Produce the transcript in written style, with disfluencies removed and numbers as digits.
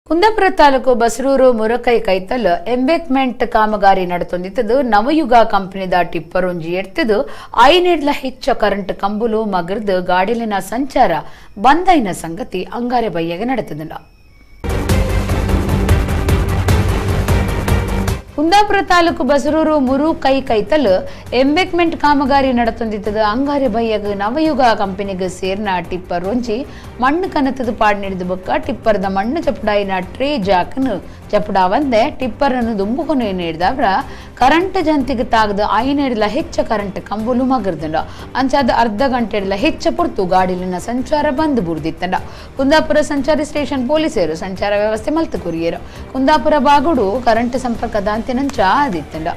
ಕುಂದಾಪುರ ತಾಲೂಕು ಬಸರೂರು ಮುರಕೈ ಕೈತಲ್ ಎಂಬೆಕ್ಮೆಂಟ್ ಕಾಮಗಾರಿ ನಡೆತೊಂದಿತ್ತದು ನವಯುಗ ಕಂಪನಿದ ಟಿಪ್ಪರ್ ಒಂಜಿ ಎಡ್ತದು ಐನೆಡ್ಲ ಹೆಚ್ಚ ಕರೆಂಟ್ ಕಂಬುಲು ಮಗರ್ದು ಗಾಡಿಲಿನ ಸಂಚಾರ ಬಂದೈನ ಸಂಗತಿ ಅಂಗಾರೆ ಬಯ್ಯಗೆ ನಡೆತದಂಡ. ಕುಂದಾಪುರ ತಾಲೂಕು ಬಸರೂರು ಮುರುಕೈ ಕೈತಲ್ ಎಂಬೆಕ್ಮೆಂಟ್ ಕಾಮಗಾರಿ ನಡೆತೊಂದಿತ್ತದು ಅಂಗಾರೆ ಬಯ್ಯಗ್ ನವಯುಗ ಕಂಪನಿಗೆ ಸೇರ್ನ ಟಿಪ್ಪರ್ ಒಂಜಿ ಮಣ್ಣು ಕನತದ ಪಾಡ್ ನೀಡಿದ ಬೊಕ್ಕ ಟಿಪ್ಪರ್ದ ಮಣ್ಣು ಚಪಡಾಯಿನ ಟ್ರೇ ಜಾಕ್ನು ಚಪಡಾವಂದೆ ಟಿಪ್ಪರನ್ನು ದುಂಬುಕೊನು ನೀಡಿದವರ ಕರೆಂಟ್ ಜಂತಿಗೆ ತಾಗದ ಐನೆಡ್ಲ ಹೆಚ್ಚ ಕರೆಂಟ್ ಕಂಬುಲು ಮಗರ್ದಂಡ. ಅಂಚಾದ ಅರ್ಧ ಗಂಟೆಡ್ಲ ಹೆಚ್ಚ ಪೊರ್ತು ಗಾಡಿಲಿನ ಸಂಚಾರ ಬಂದ್ ಬುರ್ದಿತ್ತಂಡ. ಕುಂದಾಪುರ ಸಂಚಾರಿ ಸ್ಟೇಷನ್ ಪೊಲೀಸರು ಸಂಚಾರ ವ್ಯವಸ್ಥೆ ಮಲ್ತು ಕುರಿಯರು. ಕುಂದಾಪುರ ಬಾಗುಡು ಕರೆಂಟ್ ಸಂಪರ್ಕ ದಾಂತಿನಂಚ ಆದಿತ್ತಂಡ.